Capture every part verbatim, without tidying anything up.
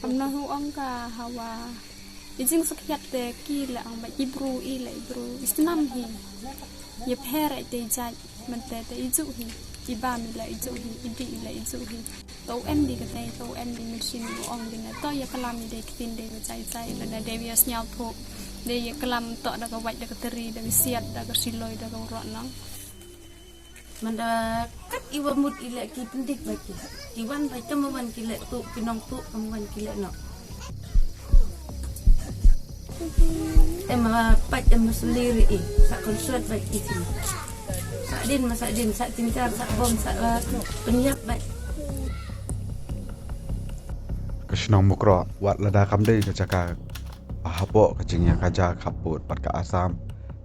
Kam na hu ong ka hawa. I jing sakhiat te ki la ang ba i bru i la i bru. I snam hi. Ye pher ai te jai. Mante te i ju hi. I ba mi la i ju hi. I di i la i ju hi. To em di ka te, to em di machine u ong di na. To ye kalam i de ktin de ba jai jai. Ba na de ya snyau pho. De ye kalam to da ka wai da ka teri da ka siat da ka siloi da ka ro nang. Manda kat i wa mut i leh ki pyndik ba ki. Ki wan ba tam wan ki leh tu ki nong tu kam wan ki leh no. Em ma pat em ma suli ri i. Sa kon suat ba ki ti. Sa din ma sa din sa tintar sa bom sa la penyap ba. Ka shnong Mukroh wat lada kam dei ka jaka ba hapoh ka jingïa ka ja khappud bad ka Assam.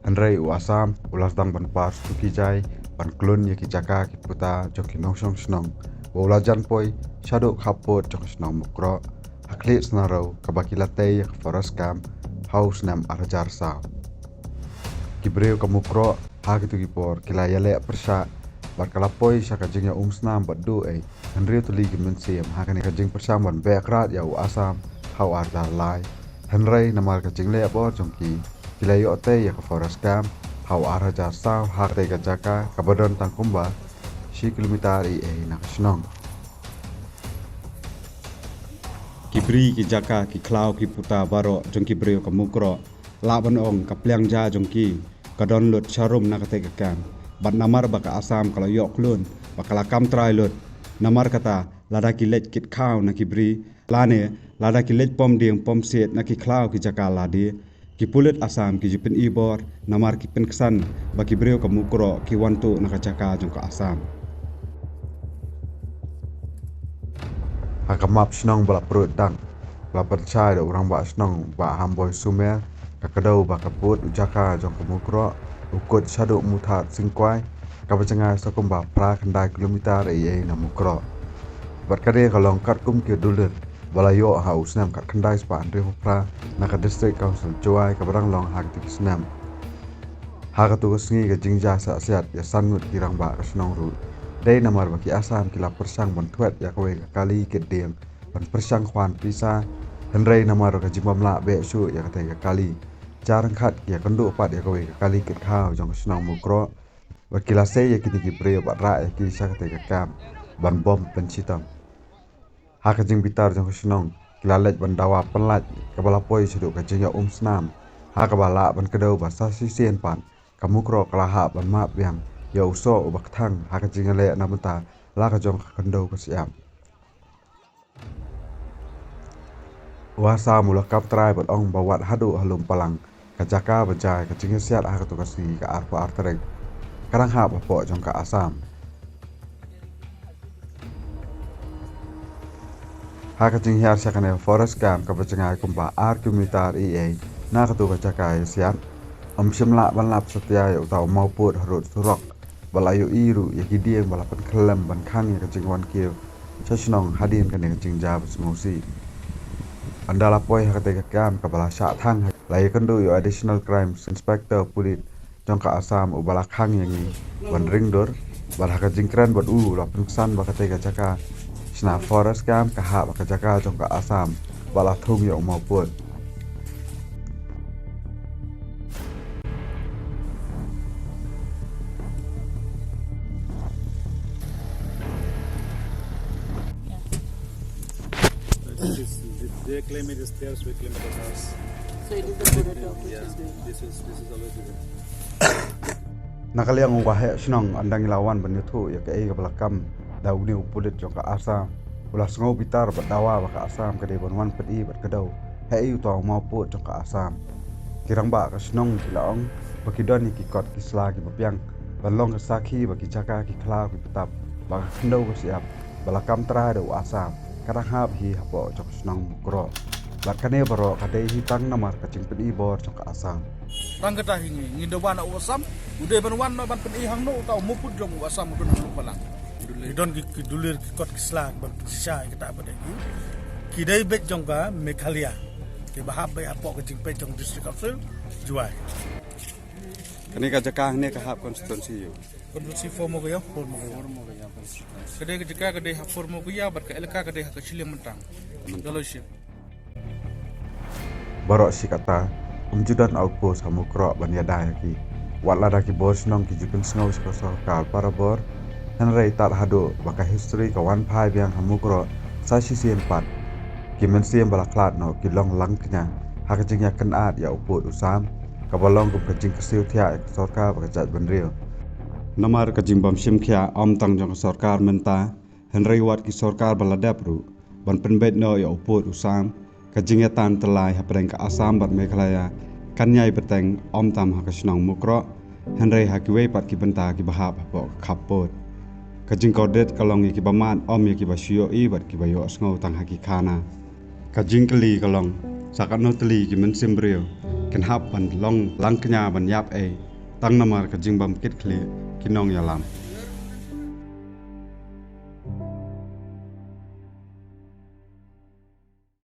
Hynrei u Assam u la sdang ban par shuh ki jai ban klun ïa ki jaka ki puta jong ki nongshong shnong. Ba u la jan poi shaduh khappud jong ka shnong Mukroh. Ha khlieh sna rau kaba ki la tei ïa ka forest camp ha u snem ar hajar saw. Ki briew ka Mukroh ha kitu ki por ki la ïaleh pyrshah bad ka la poi sha ka jingïa um snam bad duh ei. Hynriew tylli ki mynsiem ha kane ka jingpyrshang ban beh krad ïa u Assam ha u ar hajar lai. Hynrei namar ka jingleh bor jong ki ki la ïoh tei ïa ka forest camp ha u ar hajar saw ha katei ka jaka kaba don tang kumba shi kilometer ei ei na ka shnong. Ki bri ki jaka ki khlaw ki puta baroh jong ki briew ka Mukroh lah ban ong ka pliang ja jong ki ka don lut sharum na katei ka camp. Bad namar ba ka Assam ka la ïoh klun ba ka la kam trai lut. Namar kata lada ki leit kit khaw na ki bri lane lada ki leit pom dieng pom siat na ki khlaw ki jaka lade. Ki pulit Assam ki ju pyn-i bor namar ki pynksan ba ki briew ka Mukroh ki wan tuh na ka jaka jong ka Assam. Ha ka map shnong ba la prut dang ba la pynshai da u rangbah shnong Bah Hamboi Sumer, ka kdew ba ka pud u jaka jong ka Mukroh u kut shaduh Muthat Singkwai, kaba jngai sa kumba phra khyndai kilometer ei ei na Mukroh. Bad ka dei ka long katkum ki dulir ba la ïoh ha u snem khatkhyndai spah hynriewphew phra na ka District Council Jowai kaba dang long ha katu ka snem. Ha katu ka sngi ka jingjia sah siat ïa san ngut ki rangbah ka shnong ruh. Dei namar ba ki Assam ki la pyrshang ban thwet ïa kawei ka kali kit dieng ban pyrshang khwan pisa. Hynrei namar ka jingbym lah beh shuh ïa katei ka kali, jar ryngkat ki ïakynduh pat ïa kawei ka kali kit khaw jong ka shnong Mukroh. Bad ki la sei ïa kine ki briew bad rah ïa ki sha katei ka camp ban bom pynshitom. Ha ka jingbitar jong ka shnong ki la leit ban dawa pynlait kaba la poi shaduh ka jingïa um snam ha kaba lah ban kdew ba sa shisien pat ka Mukroh ka la hap ban map biang ïa u soh uba kthang ha ka jingïaleh na bynta la ka jong ka khyndew ka shyiap. U Assam u la kam trai bad ong ba wat haduh ha lum palang ka jaka ba jai ka jingïasiat ha katu ka sngi ka arphew ar tarik ka dang hap hapoh jong ka Assam. Ha ka jinghiar sha kane forest camp kaba jngai kumba ar kilometer ei ei na katu ka jaka ïasiat, ym shym lah ban lap satia ïa uta u mawpud harud surok. Ba la ïohi ruh ïa ki dieng ba la pynkhyllem ban khang ïa ka jingwan kiew sha shnong hadien kane ka jingjia ba sngewsih. Ynda la poi ha katei ka camp kaba la shah thang, la ïakynduh ïa u Additional Crimes Inspector Pulit jong ka Assam uba la khang ïa ngi ban ring dur. Bad ha ka jingkren bad u la pynksan ba katei ka jaka shna forest camp ka hap ha ka jaka jong ka Assam ba la thung ïa u mawpud. This is, they claim it is theirs, we claim it as ours. So it is the border talk which is going on. This is, this is always the way. Na ka liang u ka heh shnong, ynda ngi la wan ban ïathuh ïa kaei kaba la kam da une u pulit jong ka Assam, u la sngew bitar bad dawa ba ka Assam ka dei ban wan pyni bad kdew haei uta u mawpud jong ka Assam. Ki rangbah ka shnong ki la ong ba ki don ïa ki kot ki sla kiba biang ban long ka sakhi ba ki jaka ki khlaw ki pyntap ba ka khyndew ka shyiap ba la kam trai da u Assam ka dang hap hi hapoh jong ka shnong Mukroh. Bad kane baroh ka dei hi tang namar ka jingpyni bor jong ka Assam. Tang kata hi ngi, ngi da wan na u Assam, u dei ban wan na ban pyni hangno uta u mawpud jong u Assam u don ha lum palang. Ki don ki, ki dulir ki kot ki sla kiba shisha ïa kata ba dei. Ki dei beit jong ka Meghalaya. Kiba hap beit hapoh ka jingpeit jong District Council Jowai. Kane ka jaka hangne ka hap constituency ïa u. Constituency four Mogwai. Four Mogwai. Ka dei ka jaka ka dei ha four Mogwai bad ka elaka ka dei ha ka shilliang Myntang. Your Lordship. Baroh shi katta, ym ju don outpost ha Mukroh ban ïada ïa ki. Wat lada ki bor shnong ki ju pynsngew sha ka sorkar barabor, hynrei tad haduh ba ka history ka wan phai biang ha Mukroh sa shisien pat. Ki mynsiem ba la khlad noh ki long langkñia ha ka jingïakynad ïa u pud u sam, kaba long kum ka jingkyrsiew thiah ïa ka sorkar bad ka jaitbynriew. Namar ka jingbym shim khia ym tang jong ka sorkar mynta, hynrei wat ki sorkar ba la dep ruh ban pynbeit noh ïa u pud u sam. Ka jingïatan tyllai hapdeng ka Assam bad Meghalaya kan ïai bteng ym tam ha ka shnong Mukroh, hynrei ha kiwei pat ki bynta kiba hap hapoh ka khappud. Ka jingkordit ka long ïa kiba mad ym ïa kiba shu ïohi bad kiba ïohsngew tang ha ki khana. Ka jingkylli ka long, sa katno tylli ki mynsiem briew kin hap ban long langkñia ban ïap ei tang namar ka jingbym kit khlieh ki nongïalam.